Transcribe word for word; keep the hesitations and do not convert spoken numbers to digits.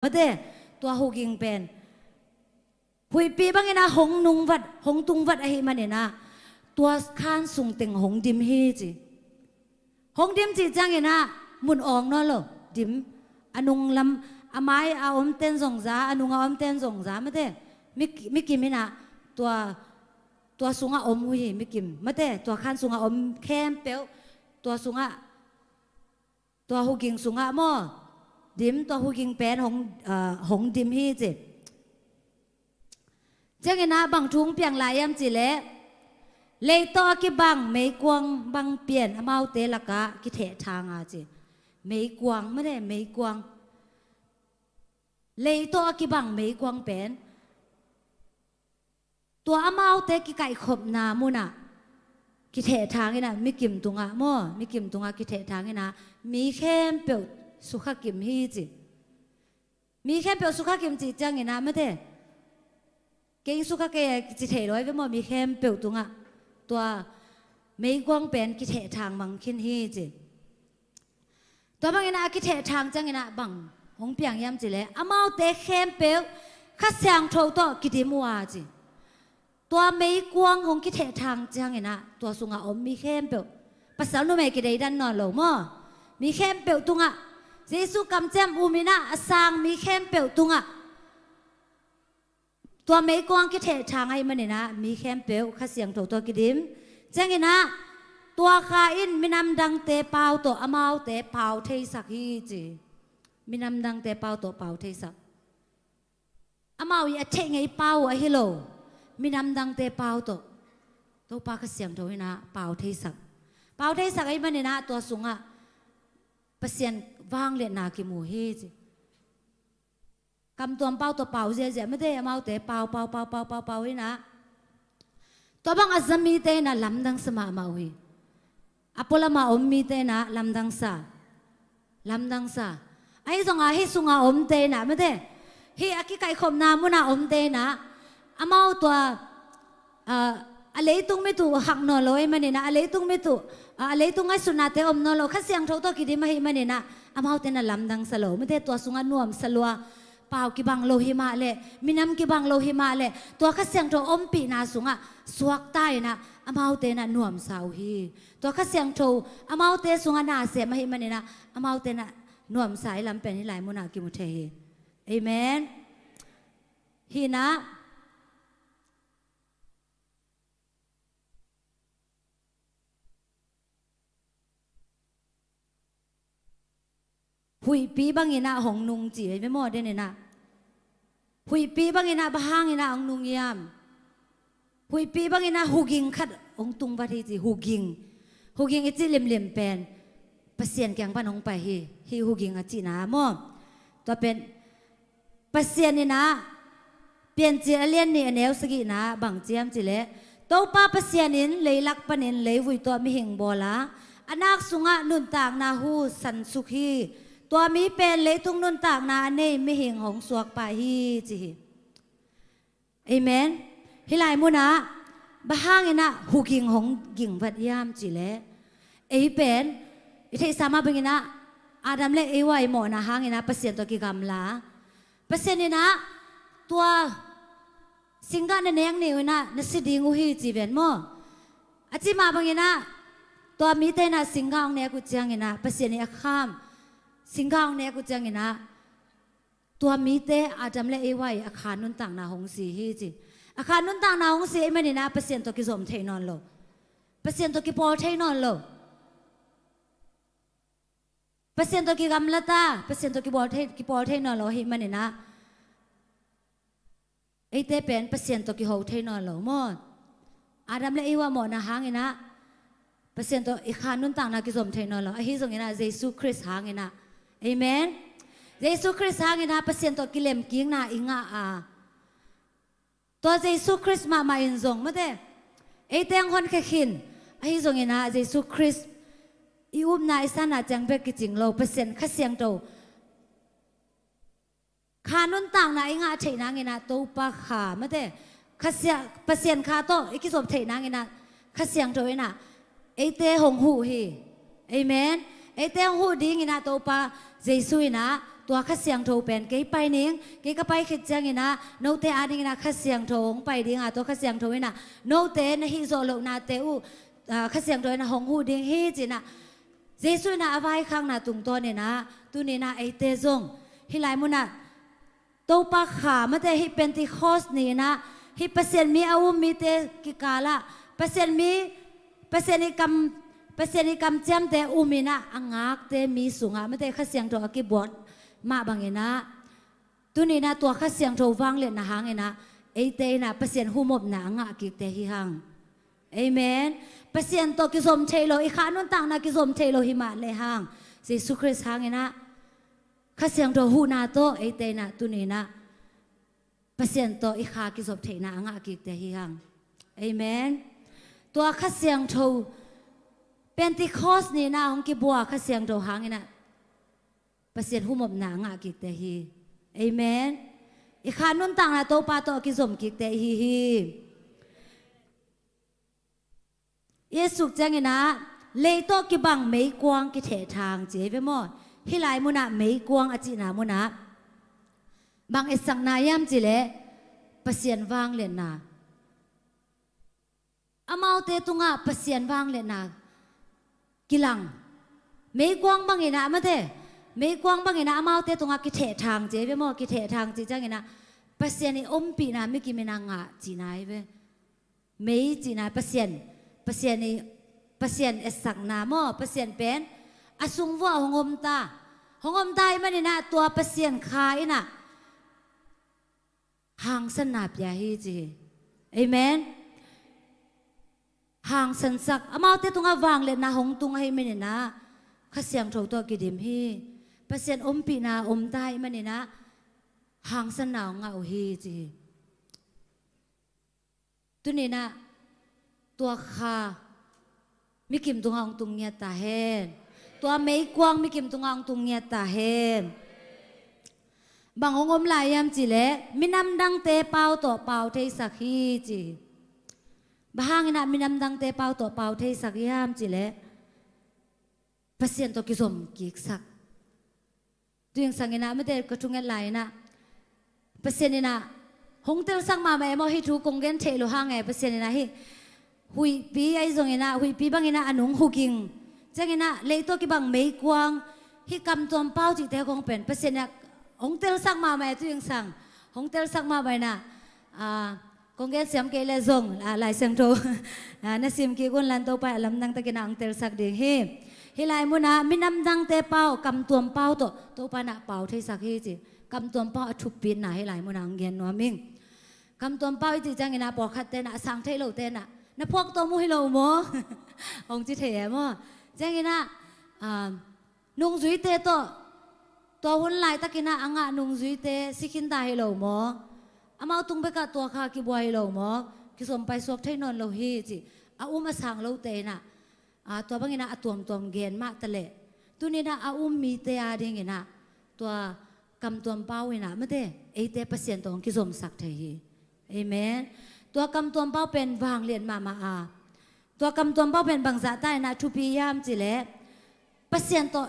Mate, tua huging pen huihpi bangin ah hong nungvat, hong tungvat ahih manin ah tua khan sung teng hong dim hi ci. Hong dim cih ciangin ah mun awng nawn lo, dim. A nung lam, a mai a om ten zong za, a nung a om ten zong za, mate. Mi, mi kim in ah tua, tua sungah om uh hi, mi kim, mate, tua khan sungah om khempeuh, tua sungah, tua huging sungah maw, dim, tua huging pen hong, ah, hong dim hi ci. Ciangin ah bang thu hong piang lai hiam cih leh, lei tawh a kibang meikuang bang pian amaute lakah kithehthang a ci. Meikuang, mate, meikuang. Lei tawh a kibang meikuang pen tua amaute kikaihkhopna munah kithehthang in ah, mi kim tungah maw, mi kim tungah kithehthang in ah mi khempeuh sukha kim hi ci. Mi khempeuh sukha kim cih ciangin ah, mate, kei sukha kei a kici thei lo hi ve maw, mi khempeuh tungah tua meikuang pen kithehthang mang khin hi ci. Tua bangin ah a kithehthang ciangin ah bang hong piang hiam cih leh, amaute khempeuh Kha Siangtho tawh kidim uh a ci. Tua meikuang hong kithehthang ciangin ah tua sungah om mi khempeuh, pasal numei kideidan nawn lo maw, mi khempeuh tungah, Jesu kamciam um in ah a sang mi khempeuh tungah tua meikuang kithehthang ahih manin ah mi khempeuh Kha Siangtho tawh kidim. Ciangin ah tua kha in minam dangte pau tawh amaute pau theisak hi ci. Minam dangte pau tawh pau theisak. Amau i a theih ngei pau uh ahi lo, minam dangte pau tawh Topa Kha Siangtho in ah pau theisak. Pau theisak ahih manin ah tua sungah Pasian vangliatna kimu hi ci. Kamtuam pau tawh pau ziahziah, mate, amaute pau, pau, pau, pau, pau, pau in ah, tua bang a za mite in ah lamdang sa mahmah uh hi. A pualam a om mite in ah lamdang sa, lamdang sa. Ahi zongah hih sungah omte in ah, mate, hih a kikaihkhopna munah omte in ah amau tua a, a leitung mit uh hak nawn lo ahih manin ah, a leitung mit uh, a, a leitung ngaihsutnate om nawn lo, Kha Siangtho tawh kidim ahih manin ah, amaute in ah lamdang sa lo, mate, tua sungah nuamsa lua, pau kibang lo hi mah leh, minam kibang lo hi mah leh, tua Kha Siangtho ompihna sungah suakta in ah amaute in ah nuamsa uh hi. Tua Kha Siangtho amaute sungah nasem ahih manin ah, amaute in ah nuamsa i lam pen hih lai munah kimu thei hi. Amen. Hi in ah, huihpi bangin ah hong nung ci hi ve maw, den in ah. Huihpi bangin ah, bang hangin ah hong nung hiam? Huihpi bangin ah huging khat hong tungvat hi ci, huging. Huging i cih limlim pen Pasian kiang pan hong pai hi, hih huging a cihna maw. Tua pen Pasian in ah, Piancil a lian nih a neu sagihna bang ci hiam cih leh, Topa Pasian in leilak panin leivui tawh mihing bawl a, a nak sungah nuntakna hu sansuk hi. Tua mi pen leitung nuntakna a nei mihing hong suak pah hi ci hi. Amen. Hih lai munah bang hangin ah huging hong gingvat hiam cih leh, ei pen i theihsa mah bangin ah Adam le Eva i mawhna hangin ah Pasian tawh kigamla, Pasian in ah tua singgah na nek ni uh in ah na si ding uh hi ci ven maw. A cih mah bangin ah tua mite in ah singgah hong nek uh ciangin ah, Pasian i a kham singgah hong nek uh ciangin ah, tua mite, Adam le Eva i a khan nuntakna hong si hi ci. A khan nuntakna hong si ahih manin ah Pasian tawh kizom thei nawn lo. Pasian tawh kipawl thei nawn lo. Pasian tawh kigamla ta, Pasian tawh kipawl thei, kipawl thei nawn lo ahih manin ah, eite pen Pasian tawh kiho thei nawn lo maw. Adam le Eva mawhna hangin ah Pasian tawh i khan nuntakna kizom thei nawn lo. Ahi zongin ah Jesu Khrist hangin ah. Amen. Jesu Khrist hangin ah Pasian tawh kilemkikna i ngah a, tua Jesu Khrist mahmah in zong, mate, eite hong honkhia khin. Ahi zongin ah Jesu Khrist i upna i sanna ciang bek kicing lo, Pasian Kha Siangtho kha nuntakna i ngah theih nangin ah Topa kha, mate, Kha Sia-, Pasian kha tawh i kizop theih nangin ah Kha Siangtho in ah eite hong huh hi. Amen. Eite hong huh dingin ah Topa Jesu in ah tua Kha Siangtho pen kei pai ning, kei ka pai khit ciangin ah note adingin ah Kha Siangtho hong pai ding a, tua Kha Siangtho in ah note na hih zawh lohnate uh, ah, Kha Siangtho in ah hong huh ding hi ci-in ah Jesuh in ah a vaikhakna tungtawnin ah tuni-in ah eite zong hih lai munah Topa Kha, mate, hih Pentecost ni-in ah hih Pasian mi a um mite kikalah Pasian mi, Pasian i kam, Pasian i kamciamte um in ah a ngakte mi sungah, mate, Kha Siangtho a kibuak mah bangin ah tuni-in ah tua Kha Siangtho vangliatna hangin ah eite in ah Pasian humopna a ngah kikte hi hang. Amen. Pasian tawh kizom thei lo, i kha nuntakna kizom thei lo hi mah lehang, Jesuh Khrist hangin ah Kha Siangtho huhna tawh eite in ah tuni-in ah Pasian tawh i kha kizop theihna a ngah kikte hi hang. Amen. Tua Kha Siangtho, Pentecost ni-in ah hong kibuak Kha Siangtho hangin ah Pasian humopna a ngah kikte hi. Amen. I kha nuntakna Topa tawh a kizom kikte ihi hi. I et suk ciangin ah lei tawh kibang meikuang kithehthang ci hi ve maw? Hih lai munah meikuang a cihna munah bang etsakna hiam cih leh Pasian vangliatna. Amaute tungah Pasian vangliatna kilang. Meikuang bangin ah, mate, meikuang bangin ah amaute tungah kithehthang ci hi ve maw? Kithehthang cih ciangin ah Pasian i ompihna mikim in ah ngah cihna hi ve. Mei cihna Pasian, Pasian i, Pasian etsakna maw, Pasian pen a sung vuah hong om ta. Hong om ta ahih manin ah tua Pasian Kha in ah hangsanna pia hi ci hi. Amen. Hangsansak, amaute tungah vangliatna hong tung ahih manin ah Kha Siangtho tawh kidim hi. Pasian ompihna om ta ahih manin ah hangsanna hong ngah uh hi ci hi. Tuni-in ah tua Kha mikim tungah hong tung ngiat ta hen. Tua meikuang mikim tungah hong tung ngiat ta hen. Bang hong om lai hiam cih leh minam dangte pau tawh pau theisak hi ci hi. Bang hangin ah minam dangte pau tawh pau theisak hiam cih leh Pasian tawh kizom kiksak. Tu-in sang in ah, mate, ka thunget lai in ah Pasian in ah hong telsak mahmah e maw, hih thu kong gen theih loh hang e, Pasian in ah hih huihpi ahi zongin ah, huihpi bangin ah a nung huging ciangin ah lei tawh kibang meikuang, hih kamtuam pau cihte kong pen Pasian in ah hong telsak mahmah e, tu-in sang hong telsak mahmah in ah, ah, kong gen siam kei leh zong, ah, Lai Siangtho, ah, na sim kik un la, Topa in a lamdang takin ah hong telsak ding hi. Hih lai munah minam dangte pau, kamtuam pau tawh Topa in ah pau theisak hi ci. Kamtuam pau a thupitna hih lai munah hong gen nuam ing. Kamtuam pau i cih ciangin ah pawlkhatte in ah, a sang thei lote in ah, na phuak tawm uh hi lo maw? Hong ci thei e maw? Ciangin ah, ah, nungzuite tawh, tua hun laitakin ah a ngah nungzuite si khin ta hi lo maw? Amau tung bekah tua Kha kibua hi lo maw? Kizom paisuak thei nawn lo hi ci. A um a sang lote in ah, ah, tua bangin ah a tuamtuam gen mah ta leh, tuni-in ah a um mite adingin ah tua kamtuam pau in ah, mate, eite Pasian tawh hong kizomsak thei hi. Amen. Tua kamtuam pau pen vanglian mahmah a, tua kamtuam pau pen bangzah ta in ah thupi hiam cih leh Pasian tawh